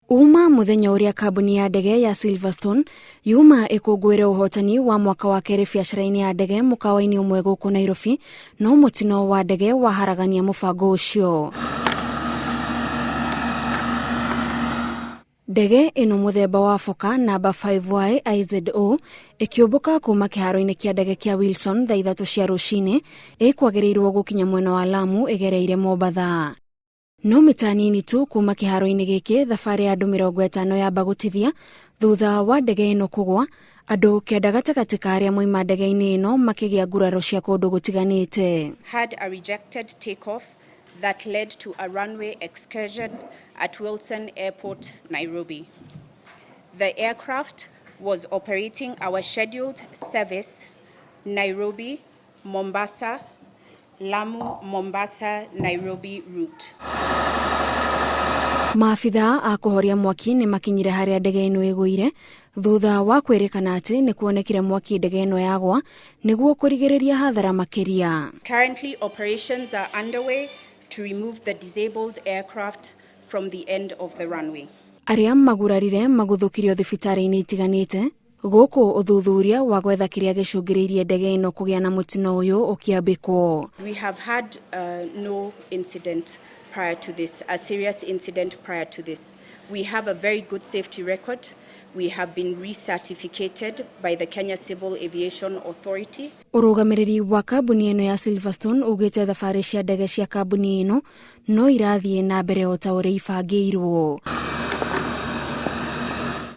Uma mũthenya ũrĩa kambuni ya ndege ya Silverstone yuma ĩkũngũĩre ũhotani wa mwaka wa kerĩ biacara-inĩ ya ndege mũkawa-inĩ ũmwe gũkũ Nairobi, no mũtino wa ndege waharagania mũbango ũcio. Ndege ĩno mũthemba wa Fokker namba 5Y IZO ĩkĩũmbũka kuma kĩharo-inĩ kĩa ndege kĩa Wilson thaa 3 cia rũcinĩ, ĩkwagĩrĩirwo gũkinya mwena wa Lamu ĩgereire Mombatha. No mita nini tu kuma kĩharo-inĩ gĩkĩ, thabarĩ ya andũ 50 yamba gũtithia thutha wa ndege ĩno kũgwa, andũ 9 gatagatĩ ka arĩa moima ndege-inĩ ĩno makĩgĩa nguraro cia kũndũ gũtiganĩte. Had a rejected takeoff that led to a runway excursion at Wilson Airport, Nairobi. The aircraft was operating our scheduled service Nairobi, Mombasa, Lamu, Mombasa, Nairobi route. Maabithaa a kũhoria mwaki nĩ makinyire harĩa ndege ĩno ĩgũire thutha wa kwĩrĩkana atĩ nĩ kuonekire mwaki ndege ĩno yagwa nĩguo kũrigĩrĩria hathara makĩria. Currently, operations are underway to remove the disabled aircraft from the end of the runway. Arĩa magurarire maguthũkirio thibitarĩ-inĩ itiganĩte gũkũ ũthuthuria wa gwetha kĩrĩa gĩcũngĩrĩirie ndege ĩno kũgĩa na mũtino ũyũ ũkĩambĩkwo. We have had no incident prior to this, a serious incident prior to this. We have a very good safety record. We have been recertificated by the Kenya Civil Aviation Authority. Ũrũgamĩrĩri wa kambuni ĩno ya Silverstone ugĩte thabarĩ cia ndege cia kambuni ĩno no irathiĩ na mbere o ta ũrĩa ibangĩirwo.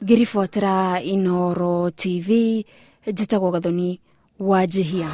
Ngĩribotera Inooro TV, njĩtagwo Gathoni Wanjihia.